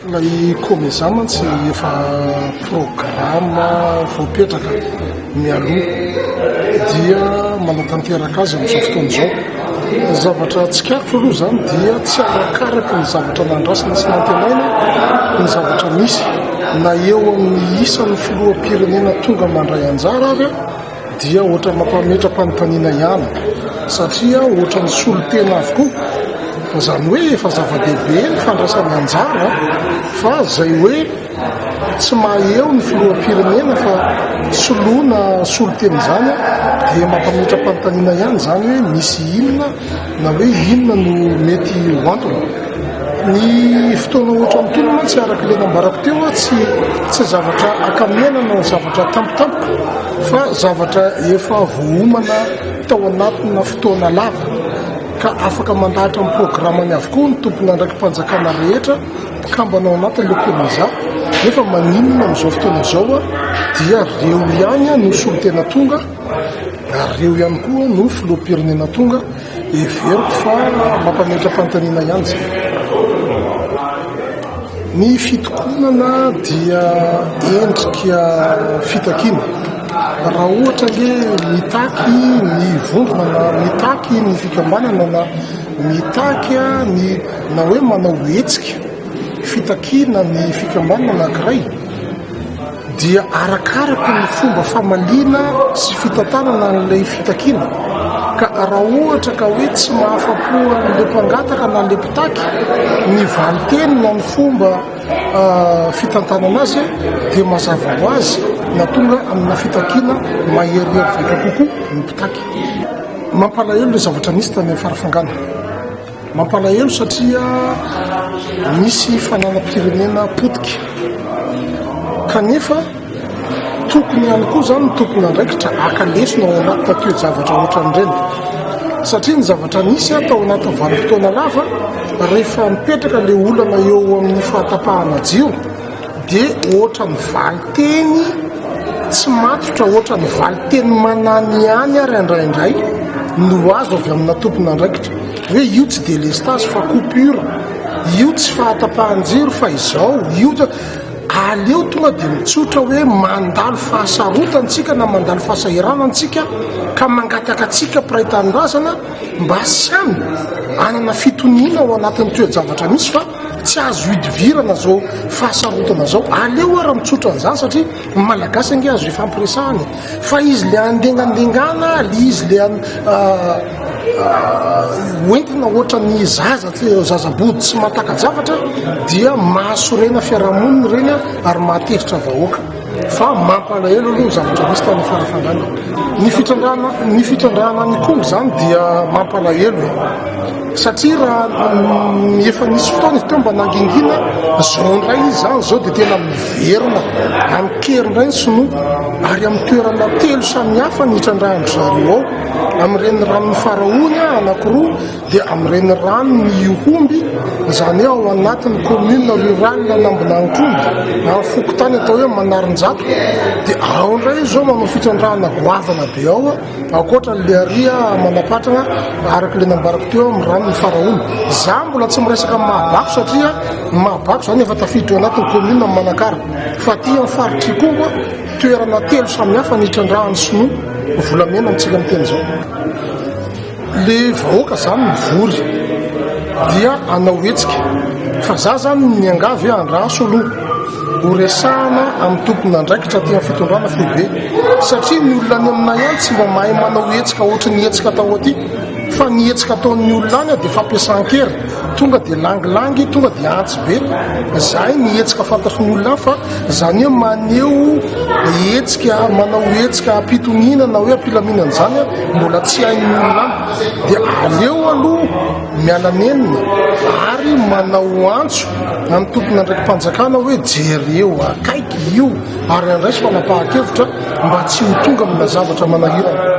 Ilay Comeza mantsy efa programa voapetraka mialoha dia manatanteraka azy amin'izao fotoana izao. Ny zavatra tsikaritro aloha izany dia tsy arakaraka ny zavatra nandrasana sy nantenaina ny zavatra misy na eo amin'ny isan'ny filoham-pirenena tonga mandray anjara ary dia ohatran'ny mampametra-panontaniana ihany satria ohatran'ny solontena avokoa, izany hoe efa zava-dehibe ny fandraisana anjara fa izay hoe tsy maha eo ny filoham-pirenena fa soloina solontena izany dia mampametra-panontaniana ihany izany hoe misy inona na hoe inona no mety ho antony. Ny fotoana ohatran'itony mantsy araka ilay nambarako teo tsy tsy zavatra ankamehana na zavatra tampotampoka fa zavatra efa voaomana tao anatina fotoana lava ka afaka mandahatra ny programany avokoa ny tompon'andraiki-panjakana rehetra mpikambana ao anatin'ilay Comisa nefa maninona amin'izao fotoana izao dia reo ihany no solontena tonga ary reo ihany koa no filoham-pirenena tonga. Heveriko fa mampametra-panontaniana ihany izay. Ny fitokonana dia endrika fitakiana. Raha ohatra ange mitaky ny vondrona na mitaky ny fikambanana na mitaky ny na hoe manao hetsika fitakiana ny fikambanana anankiray, dia arakaraka ny fomba famaliana sy fitantanana an'ilay fitakiana ka raha ohatra ka hoe tsy mahafa-po an'ilay mpangataka na ilay mpitaky ny valin-teny na ny fomba fitantanana azy dia mazava ho azy na tonga amina fitakiana maherihery vaika kokoa ny mpitaky. Mampalahelo ilay zavatra nisy tany Farafangana. Mampalahelo satria misy fananam-pirenena potika kanefa tokony ihany koa izany ny tompon'andraikitra haka lesona ao anatina toe-javatra ohatran'ireny satria ny zavatra nisy tao anatin'ny vanim-potoana lava rehefa mipetraka ilay olana eo amin'ny fahatapahana jiro dia ohatran'ny valin-teny tsy matotra, ohatran'ny valin-teny manany ihany ary indraindray no azo avy amina tompon'andraikitra hoe io tsy délestage fa coupure, io tsy fahatapahan-jiro fa izao, io aleo tonga dia mitsotra hoe mandalo fahasarotana isika na mandalo fahasahiranana isika ka mangataka antsika mpiray tanindrazana mba samy hanana fitoniana ao anatin'ny toe-javatra misy fa Tsy azo ihodivirana zao fahasarotana zao. Aleo ara mitsotra an'izany satria ny Malagasy ange azo ifampiresahana e. Fa izy le andengandengana, le izy le hoentina ohatran'ny zaza zaza-body tsy mahataka-javatra dia mahasorena fiarahamonina ireny ary mahatezitra vahoaka. Fa mampalahelo aloha ny zavatra nisy tany Farafangana. Ny fitrandrahana ny fitrandrahana ny Ikongo izany dia mampalahelo e. Satria raha efa nisy fotoana izy teo mba nangingina, zao indray izy izany zao dia tena miverina amin-kery indray ny sinoa ary amin'ny toerana telo samihafa ny itrandrahan-dry zareo ao. Amin'ny reniranon'i Farahony anankiroa dia amin'ny reniranon'i Ihomby, izany hoe ao anatin'ny commune rurale an'Ambinanitromby, amin'ny fokontany atao hoe Manarinjato, dia ao indray izy izao manao fitrandrahana goavana be ao, ankoatra an'ilay ary Manapatrana, araka ilay nambarako teo amin'ny ranon'i Farahona. Izaho mbola tsy miresaka amin'ny Mahabako satria ny Mahabako izany efa tafiditra ao anatin'ny commune amin'i Manakara, fa aty amin'ny faritr'Ikongo, toerana telo samihafa ny itrandrahan'ny sinoa volamena amintsika miteny izao. Le vahoaka zany mivory dia hanao hetsika fa za zany miangavy hoe andraso aloha ho resahana amin'ny tompon'andraikitra aty amin'ny fitondrana foibe satria ny olona any aminay any tsy mba mahay manao hetsika ohatry ny hetsika atao aty fa ny hetsika ataon'ny olona any dia fampiasan-kery tonga dia langilangy tonga dia antsy be zay ny hetsika fantatry ny olona any fa zany hoe maneho hetsika manao hetsika ampitoniana na hoe ampilaminana zany mbola tsy hain'ny olona any dia aleo aloha miala nenina ary manao antso amin'ny tompon'andraiki-panjakana hoe jereo akaiky io ary andraiso fanapahan-kevitra mba tsy ho tonga amina zavatra manahirana.